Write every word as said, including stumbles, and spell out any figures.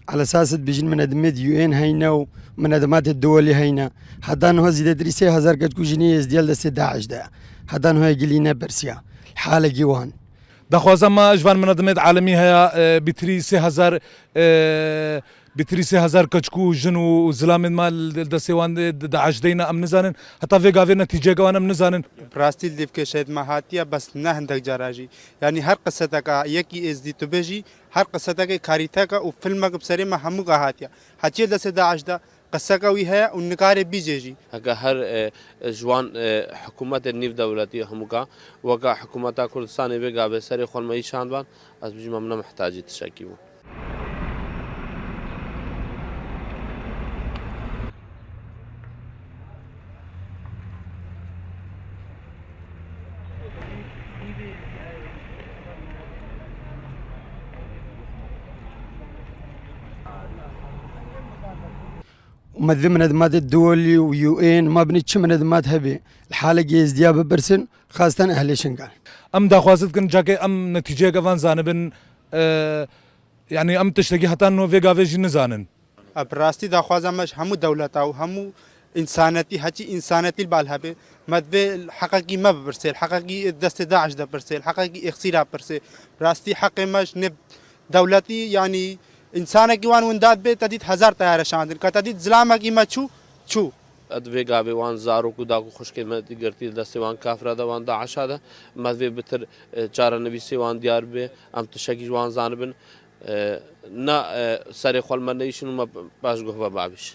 Ala esas dibêjin minedimê di U N heyne û minedematê duwelî heyne. Heta niha zêdetirî sê hezar keçik û jinê Êzdiya li destê DAIŞ de ye. Heta niha gilî nepirsiya. Halekî wan. Daxwaza me ji van minedimê di alemî heye, e, bîtirî sê hezar, e, bîtirî sê hezar keçik û jin û, û zilamên me li destê wan de, de, DAIŞ deyne em nizanin. Heta vê gavê netîceyeke wan em nizanin. Bi rastî li dîvkê şehid me hatiye, bes ne hindek cara jî. Yanî her qiseteka yekî Êzdî tu bê jî, her qisetekê karîteka û filmek bi serê me hemûka hatiye. Hetiye destê DAIŞ de qiseka wî heye û nikare bîjê jî. Heke her, e, ji wan, e, hikûmetên nîv dewletî hemûka weka hikûmeta Kurdistanê vê gavê serê xwe me îşandiban, ez bijî me ne mihtacî tiştekî bû. Û me divê minedematê duwelî û U N, ma binê çi minedemat hebe, li halekî Êzdiya bipirsin, xastan ehlê Şingal. Em daxwaze dikin, cakê em netîceyeke van zanibin, e, yanî em tiştekî heta niha vê gavê jî nizanin. E, bi rastî daxwaza me ji hemû dewleta û hemû însanetî, heçî însanetî li bal hebe, me divê heqekî me bipirsê, heqekî destê DAIŞ de pirsê, heqekî Êxsîra pirsê. Bi rastî heqê me ji nê dewletî, yanî însanekî wan winda dibe, te dît hezar teyare şandin. Ka te dît zilamekî me çû, çû. Di vê gavê wan zarok û dayik û xwişkê me girtî, li destê wan kafira de, wan DAIŞa de. Me divê bitir, e, çarenivîsê wan diyar bibe, em tiştekî ji wan zanibin. E, na, e, serê xwe li me neyişin û me paş guh ve bavêjin.